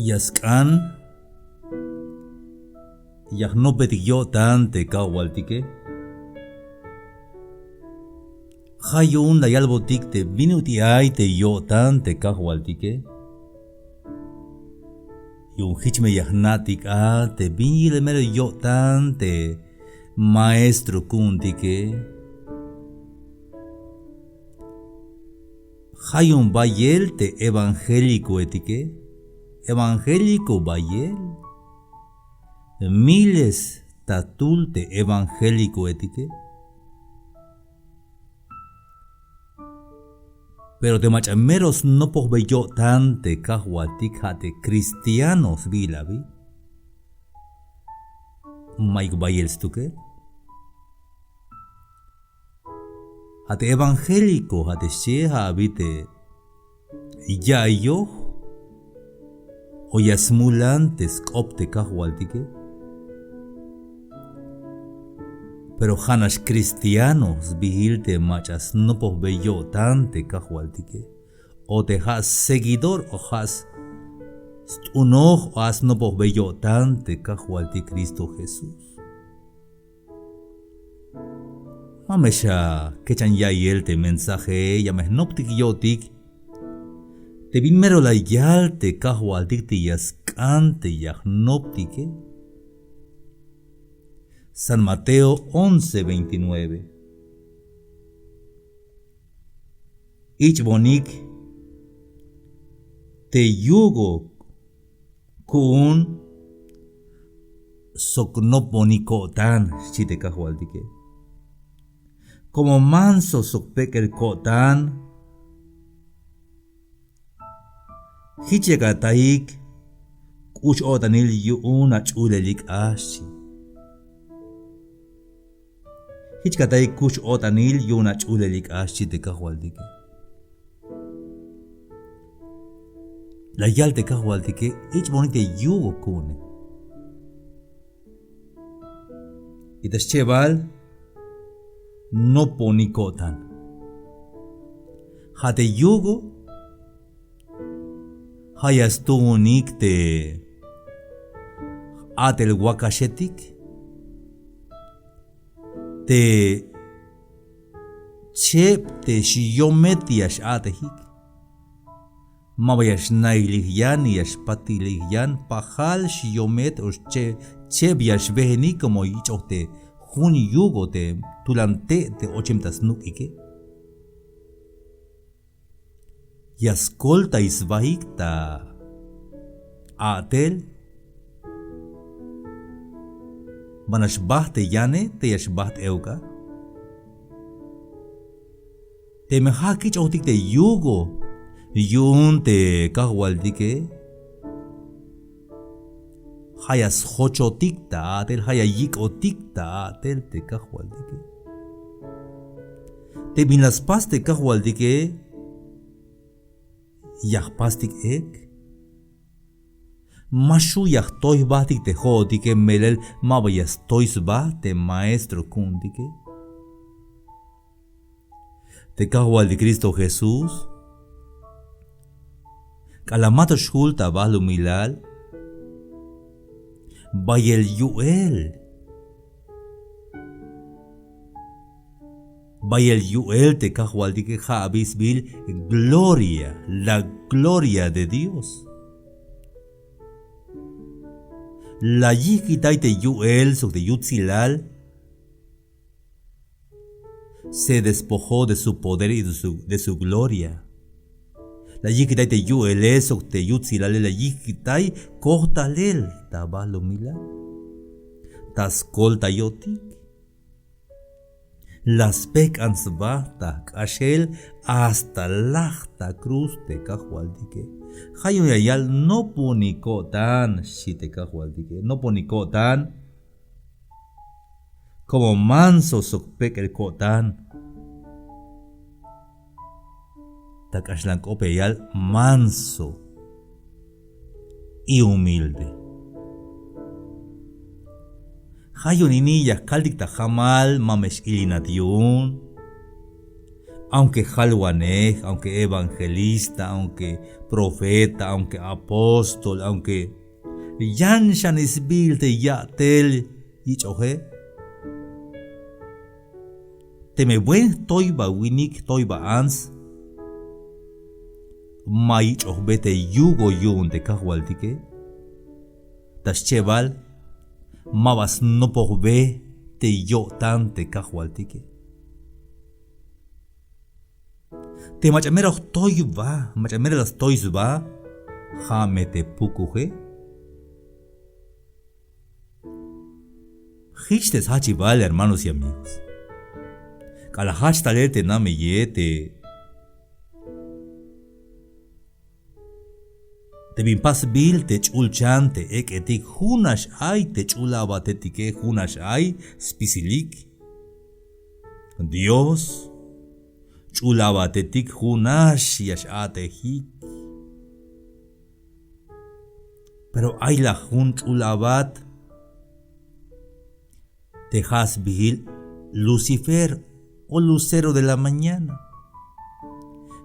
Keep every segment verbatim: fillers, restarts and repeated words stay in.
Ya sk'an ya jnopbetik yo'tan te Kajwaltike. Ja' yu'un la yalbotik te bin ut'il ay te yo'tan te Kajwaltike. Yu'un jich me ya jna'tik a te bin yilel mero yo'tan te maestro ku'untike. Ja' yu'un bayel te evangélicoetike. Evangélico bayel. Miles ta jtul te evangélicoetike. Pero te mach'a mero snopojbe yo'tan te Kajwaltik ja' te cristiano sbiil abi. Ma'yuk bayel stukel. Ja' te evangélico ja' te xchi ja' abi te ya'iyoj o ya smulan te sk'op te Kajwaltike. Pero ja' nax cristiano sbiil te mach'a snopojbe yo'tan te Kajwaltike, o te ja' seguidor o ja' s- st'unoj o ja' snopojbe yo'tan te Kajwaltik Cristo Jesús. Ma me xakechan ya'iyel te mensaje, ya me jnoptik yo'tik te bin mero la yal te Kajwaltik te ya sk'an te ya jnoptike. San Mateo once veintinueve. Ich'bonik te yugo ku'un sok nopbonik ko'tan, xchi te Kajwaltike. Como manso sok pek'el ko'tan, jich yak ataik k'ux-o'tanil yu'un ach'ulelik a, xchi. Jich ka ataik k'ux-o'tanil yu'un ach'ulelik a, xchi te Kajwaltike. La yal te Kajwaltike, ich'bonik te yugo ku'une. Y ta schebal, nopbonik ko'tan. Ja' te yugo ja' ya stuunik te a'tel wakaxetik, te cheb te xyomet ya x-a'tejik. Maba ya xnailij yan ni ya xpatilij yan, pajal xyomet o xche- cheb ya xbejenik, como yich'oj te jun yugo te tulan te' te ochem ta snuk'ike. Ya skoltay sbajik ta a'tel. Banax bajt te yane te ya xbajt euk a. Teme ja' kich'ojtik te yugo yu'un te Kajwaltike, ja' ya sjochotik ta a'tel, ja' ya yik'otik ta a'tel te Kajwaltike. Te bin la spas te Kajwaltike, ya jpastik ek. Ma xju' ya jtoy jbatik te jo'otike, melel maba ya stoy sba te maestro ku'untike. Te Kajwaltik Cristo Jesús, k'alal mato xjul ta balumilal, bayel yu'el. Bayel yu'el te Kajwaltike, ja' abi sbiil gloria, la gloria de Dios. La yijkitay te yu'el sok te yutsilal. Se despojó de su poder y de su, de su gloria. La yijkitay te yu'ele sok te yutsilale, la yijkitay kojtalel ta balumilal. Ta skoltayotik. La spejk'an sba ta jk'axel hasta laj ta cruz te Kajwaltike. Ja' yu'un ya yal nopbonik ko'tan, xchi te Kajwaltike. Nopbonik ko'tan. Como manso sok pek'el ko'tan. Ta kaxlan k'op ya yal manso y humilde. Ja' yu'un ini ya kaltik ta jamal, ma me x-ilinat yu'un. Aunque jalwanej, aunque evangelista, aunque profeta, aunque apóstol, aunque yan xan sbiil te ya'tel yich'oje. Teme buen jtoyba winik, jtoyba ants, ma yich'ojbe te yugo yu'un te kajwaltike. Ta schebal, maba snopojbe te yo'tan te kajwaltike. Te mach'a mero jtoy sba, mach'a mero la stoy sba, ja' me te pukuje. Jich te sjachibal, hermanos y amigos. K'alal jajch talel te nameye te te bin pasbil te ch'ulchan te ek'etik, junax ay te ch'ul abatetike, junax ay spisilik. Dios, ch'ul abatetik, junax ya x-a'tejik. Pero ay la jun ch'ul abat te ja' sbiil Lucifer o lucero de la mañana.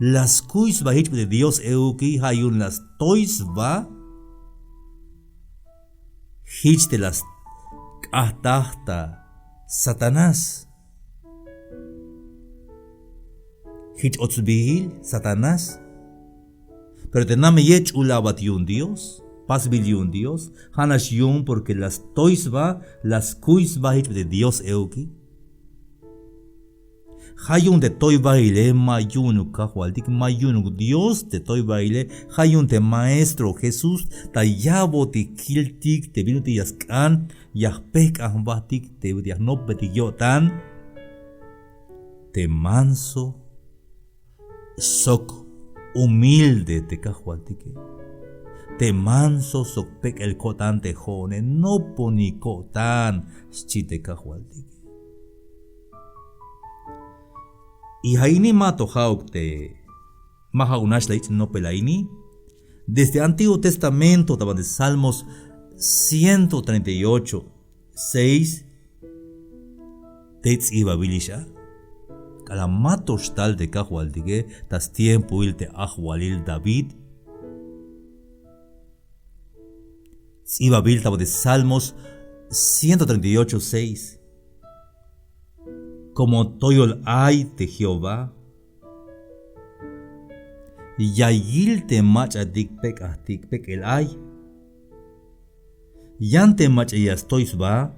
La skuy sba jich bit'il Dios euki, ja' yu'un la stoy sba jich te la sk'ajtaj ta Satanás. Jich och sbiil Satanás. Pero te nameye ch'ul abat yu'un Dios, pasbil yu'un Dios, ja'nax yu'un porque la stoy sba, la skuy sba jich bit'il Dios euki. Ja' yu'un te toybaile, ma yu'unuk kajwaltik, ma yu'unuk Dios te toybaile, ja' yu'un te maestro Jesús, ta yabotik kiltik te bin ut'il ya sk'an, ya jpejk'an jbatik te ya jnopbetik yo'tan, te manso sok humilde te kajwaltike. Te manso sok pek'el ko'tan te jo'one, noponik ko'tan, xchi te kajwaltike. Y ja' ini ma to ja'uk te, ma ja'uk nax la yich' nopel a ini. Desde Antiguo Testamento ta banti Salmos ciento treinta y ocho, seis, tey ts'ibabilix a. K'alal ma to xtal te kajwaltike, ta stiempoil te ajwalil David. Ts'ibabil ta banti Salmos ciento treinta y ocho, seis. Como toyol ay te Jehová, ya yil te mach'atik pek'ajtik pek'el ay. Yan te mach'a ya stoy sba,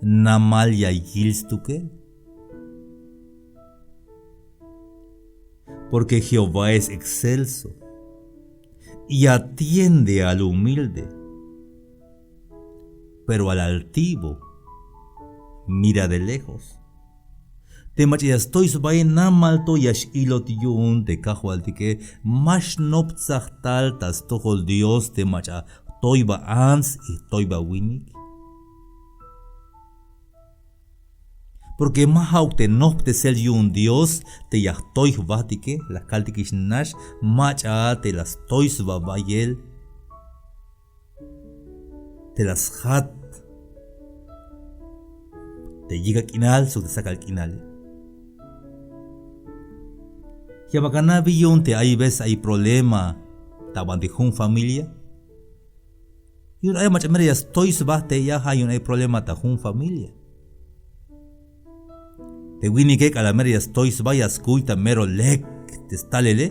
namal ya yil stukel. Porque Jehová es excelso y atiende al humilde, pero al altivo mira de lejos. Te mach'a ya stoy sbae, namal to ya x-ilot yu'un te kajwaltike, ma xnoptsaj tal ta stojol Dios te mach'a jtoyba ants y jtoyba winik. Porque ma ja'uk te nojptesel yu'un Dios te ya jtoy jbatike, la kaltikix nax, mach'a te la stoy sba bayel te la sjat te yijk'al k'inal sok te sakal k'inale. Ya bal ana' bi yu'un te ay veces ay problema ta banti jun familia. Yu'un ay mach'a mero ya stoy sba te ya, ja' yu'un ay problema ta jun familia. Te winike k'alal mero ya stoy sba, ya skuy ta mero lek te stalele.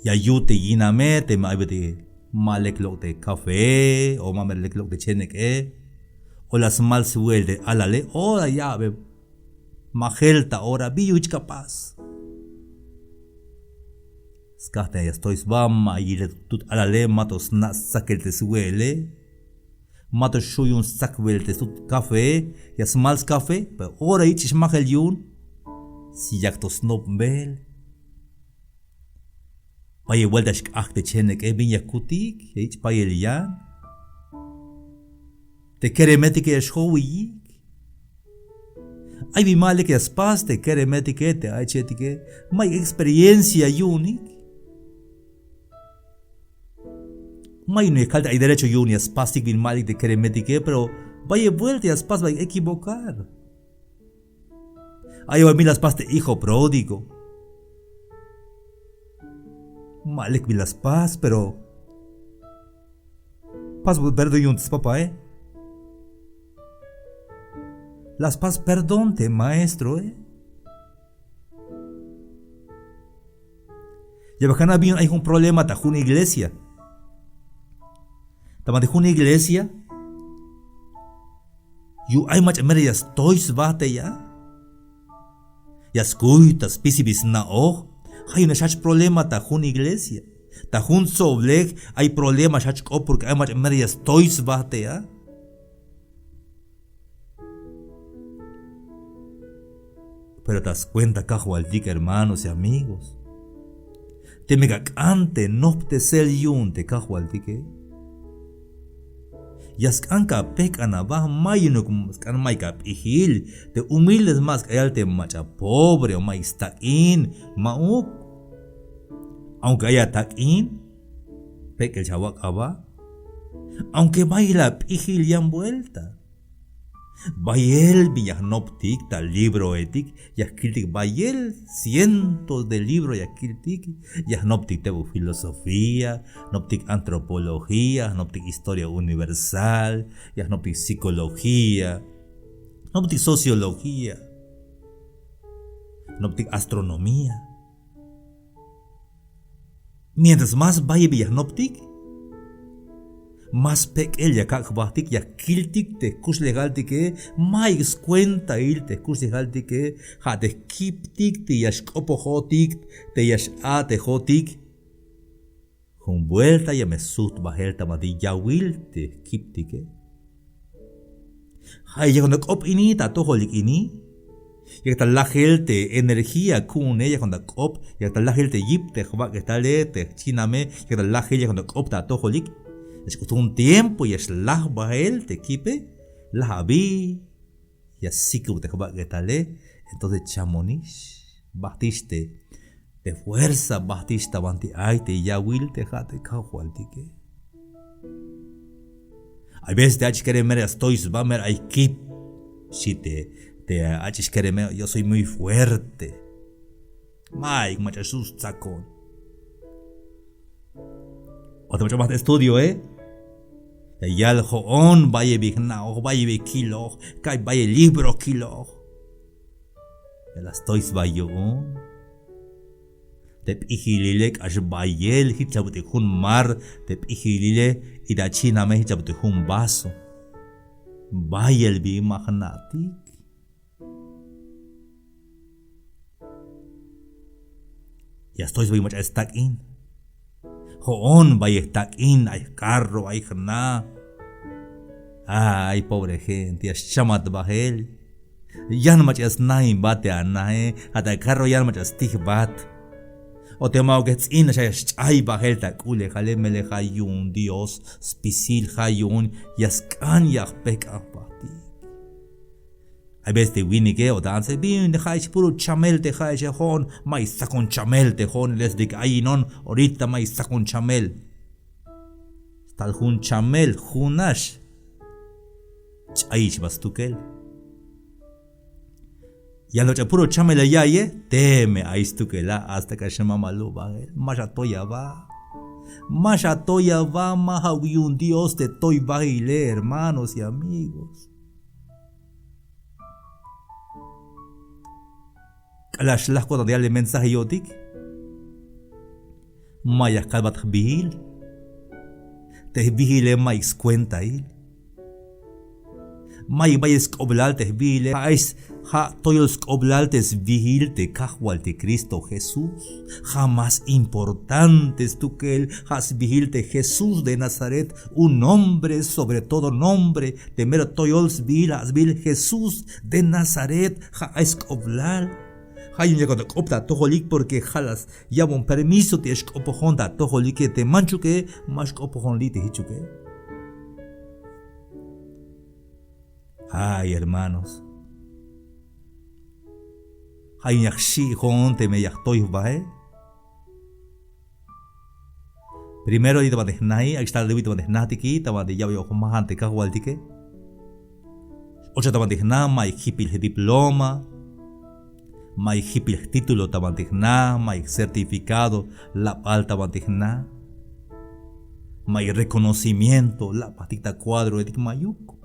Ya yut te yiname teme ay bit'il ma lek lok' te café o ma mero lek lok' te chenek'e o la smal swe'el te alale, ora ya abi, ma jel ta ora, bi yu'un jich ka pas. Skaj te ya stoy sba, ma yilel tut alale, ma to sna' stsakel te swe'ele, ma to xju' yu'un stsakbel te stut café, ya smal scafé, pero ora yich'ix ma jel yu'un, si yak to snopbel. Bayel vuelta xk'ajk' te chenek'e, bin ya kutik, ya yich' payel yan. Te keremetike ya xjowiyik. Ay bin ma lek ya spas te keremetike, te ach'ixetike, mayuk experiencia yu'unik. Mayuk ya kal te ay derecho yu'un ya spasik bin ma lek te keremetike, pero bayel vuelta ya spas, bayuk equivocar. Ay awal bin la spas te hijo pródigo. Ma lek bin la spas, pero pasbon perdón yu'un te spapae. La spas perdón te maestroe. Ya bal jna' bin yu'un ay jun problema ta jun iglesia. Ta banti jun iglesia yu'un ay mach'a mero ya stoy sba te ya. Ya skuy ta spisil bin sna'oj. Ja' yu'un ya xjajch problema ta jun iglesia. Ta jun tsoblej ay problema xjajch k'op porque ay mach'a mero ya stoy sba te ya. Pero ta scuenta Kajwaltik, hermanos y amigos, teme ka k'an te nojptesel yu'un te Kajwaltike, ya sk'an ka pejk'an aba, ma yu'unuk sk'an mayuk ap'ijil. Te humilde sma' sk'ayal te mach'a pobre o mayuk stak'in, ma'uk. Aunque ay atak'in, pek'el xawak' aba. Aunque bayel ap'ijil yan vuelta. Bayel bin ya jnoptik ta libroetik, ya jkiltik bayel cientos de libro ya jkiltik, ya jnoptik te bu filosofía, jnoptik antropología, jnoptik historia universal, ya jnoptik psicología, jnoptik sociología, jnoptik astronomía. Mientras más bayel bin ya jnoptik, más pek'el ya kak' jbajtik, ya kiltik te jkuxlejaltike. Mayuk skuentail te jkuxlejaltike, ja' te jkiptik te ya xk'opojotik, te ya x-a'tejotik. Jun vuelta ya me sujt bajel ta banti yawil te jkiptike. Ja' yakon ta k'op ini ta atojolik ini. Yak ta lajel te energía ku'une, yakon ta k'op, yak ta lajel te yip te jbak'etale, te jchiname, yak ta lajel, yakon ta k'op ta atojolik. Ya xk'ot jun tiempo ya xlaj bajel te kipe, laj abi, ya sikub te jbak'etale. Entonces chamonix, bajtix te te fuerza, bajtix ta banti ay te yawil te ja' te Kajwaltike. Hay veces te ach'ix kerem mero ya stoy sba, mero ay kip. Xi te, te ach'ix kereme, yo soy muy fuerte. Mayuk mach'a xu' stsakon. O te mach'a bajt estudioe, ya yal jo'on bayel bin jna'oj, bayel bin kiloj, ka'y bayel libro kiloj. Ya la stoy sba yu'un. Te p'ijilile k'ax bayel, jich la but'il jun mar te p'ijilile, y ta chiname jich la but'il jun vaso. Bayel bin ma jna'tik. Ya stoy sba yu'un mach'a stak'in. Jo'on bayel jtak'in, ay jcarro, ay jna. Ay pobre gente, ya xchamat bajel. Yan mach'a ya snajinbat te anae, ja' te acarro yan mach'a stijbat. O te ma'uke jts'in nax ya xch'ay bajel ta k'ulejale, melel ja' yu'un Dios spisil, ja' yu'un ya sk'an ya jpejk'an jbajtik. Hay veces te winike o ta antse, bin ja'ix puro chamel te ja'ix, e jo'on mayuk stsakon chamel te jo'on, les dik ayinon, orita mayuk stsakon chamel. Stal jun chamel, junax. Ch'ayix ba stukel. Yan loch'a puro chamel ya ya'iye, teme ay stukel a, hasta k'ax mamal lubajel, ma xatoy aba. Ma xatoy aba, ma ja'uk yu'un Dios te toybajile, hermanos y amigos. K'alal xlaj ko'tan te yal te mensaje yo'tik, ma ya jkalbat jbiil. Te jbiile mayuk skuentail. Mayuk bayel sk'oblal te jbiile. Ja' ay s-, ja' toyol sk'oblal te sbiil te Kajwaltik Cristo Jesús. Ja' más importante stukel, ja' sbiil te Jesús de Nazaret, un nombre sobre todo nombre, te mero toyol sbiil, ja' sbiil Jesús de Nazaret, ja' ay sk'oblal. Ja' yu'un yakon ta k'op ta atojolik, porque ja' la s-, yabon permiso te ya xk'opojon ta atojolike, te manchuke ma xk'opojon li' te jichuke. Ay hermanos, ja' yu'un ya jxi'jo'on teme ya jtoy jbaje. Primero li' ta banti jnaji, ay xtal te wi ta banti jnajtiki, ta banti ya'beyoj jmajan te Kajwaltike. X-ochat ta banti jna, mayuk jipil jdiploma. Mayuk jipil jtítulo ta banti jna, mayuk certificado labal ta banti jna, mayuk reconocimiento labajtik ta cuadroetik, mayuk.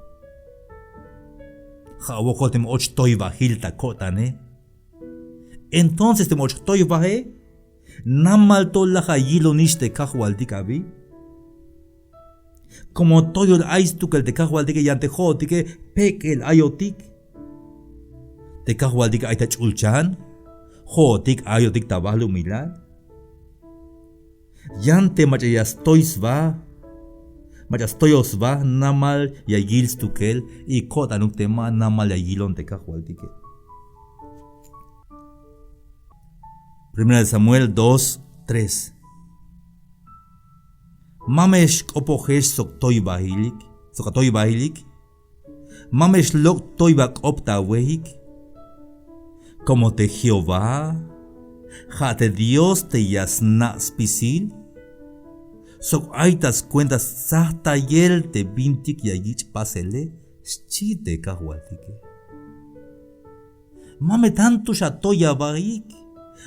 Ja' wokol teme och jtoybajil ta ko'tane. Entonces teme och jtoybaje, namal to laj ayilonix te Kajwaltik abi. Como toyol ay stukel te Kajwaltike, yan te jo'otike pek'el ayotik. Te Kajwaltike ay ta ch'ulchan, jo'otik ayotik ta balumilal. Yan te mach'a ya stoy sba, mach'a stoyoj sba, namal ya yil stukel, y ko'tanuk te ma, namal ya yilon te Kajwaltike. Primera de Samuel dos tres. Ma me xk'opojex sok toybajilik, sok atoybajilik. Ma me xlok' toyba k'op ta awejik. Como te Jehová, ja' te Dios te ya sna' spisil, sok ay ta skuenta stsajtayel te bintik ya yich' pasele, xchi te Kajwaltike. Ma me tanto xatoy abaik.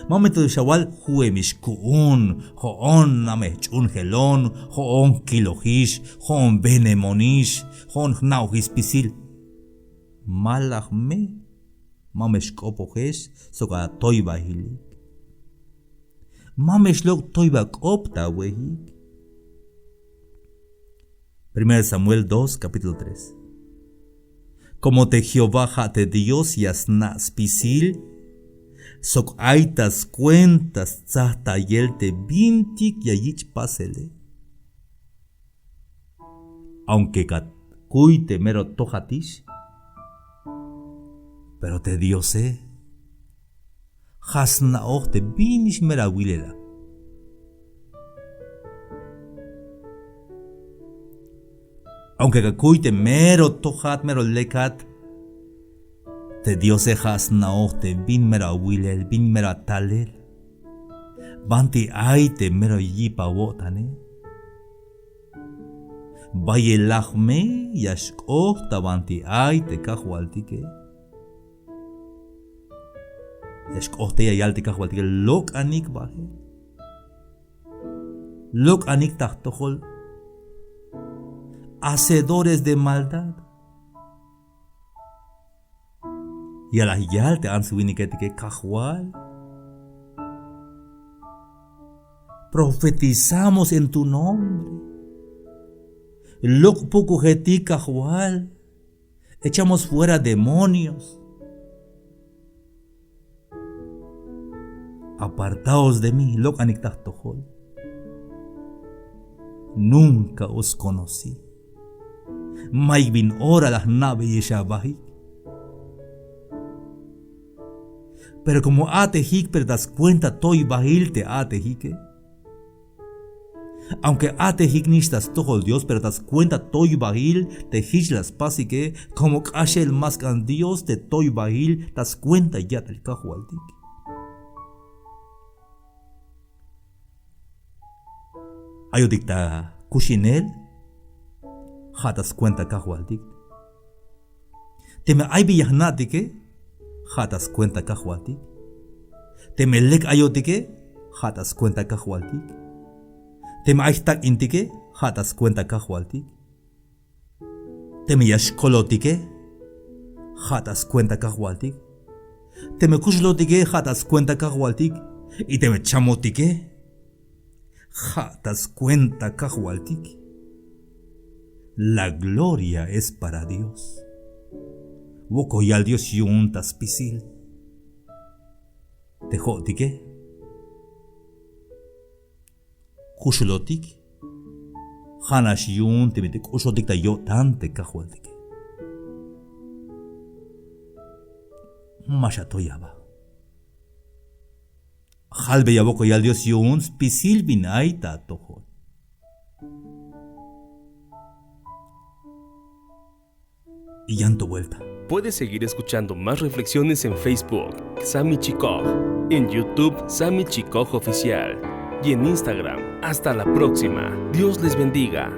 Ma me to xawal: ju'emix ku'un, jo'on na me jch'uunjelon, jo'on jkilojix, jo'on benemonix, jo'on jna'ojix spisil. Ma laj me, ma me xk'opojex sok atoybajilik. Ma me xlok' toyba k'op ta awejik. Primera de Samuel dos, capítulo tres. Como te Jehová ja' te Dios ya sna' spisil, sok ay ta skuenta stsajtayel te bintik ya yich' pasele. Aunque ka kuy te mero tojatix, pero te Diose ja' sna'oj te binix mero awilel a. Aunque ka kuy te mero tojat, mero lekat, te Diose ja' sna'oj te bin mero awilel, bin mero atalel. Banti ay te mero yip awo'tane. Bayel laj me ya xk'ot ta banti ay te Kajwaltike. Ya xk'ot te ya yal te Kajwaltike: lok'anik bael. Lok'anik ta jtojol. Hacedores de maldad. Ya la yal te ants winiketike: Kajwal, profetizamos en tu nombre. Lok' pukujetik, Kajwal. Echamos fuera demonios. Apartaos de mí, lok'anik ta jtojol. Nunca os conocí. Mayuk bin ora la jna'beyex abaik. Pero como a'tejik, pero ta skuenta toybajil te a'tejike. Aunque a'tejiknix ta stojol Dios, pero ta skuenta toybajil te jich la spasike, como k'axel ma sk'an Dios te toybajil ta skuenta ya'tel Kajwaltik. Ayotik ta kuxinel, ja' ta skuenta Kajwaltik. Teme ay bin ya jna'tike, ja' ta skuenta Kajwaltik. Teme lek ayotike, ja' ta skuenta Kajwaltik. Teme ay jtak'intike, ja' ta skuenta Kajwaltik. Teme ya xkolotike, ja' ta skuenta Kajwaltik. Teme kuxulotike, ja' ta skuenta Kajwaltik. Y teme chamotike, ja' ta skuenta Kajwaltik. La gloria es para Dios. Wokol yal Dios yu'un ta spisil. Te jo'otike, kuxulotik, ja'nax yu'un teme te k'uxotik ta yo'tan te Kajwaltike. Ma xatoy aba. Jalbeya wokol yal Dios yu'un spisil bin ay ta atojol. Y yan to vuelta. Puedes seguir escuchando más reflexiones en Facebook, Sami Chikoj, en YouTube, Sami Chikoj Oficial, y en Instagram. Hasta la próxima. Dios les bendiga.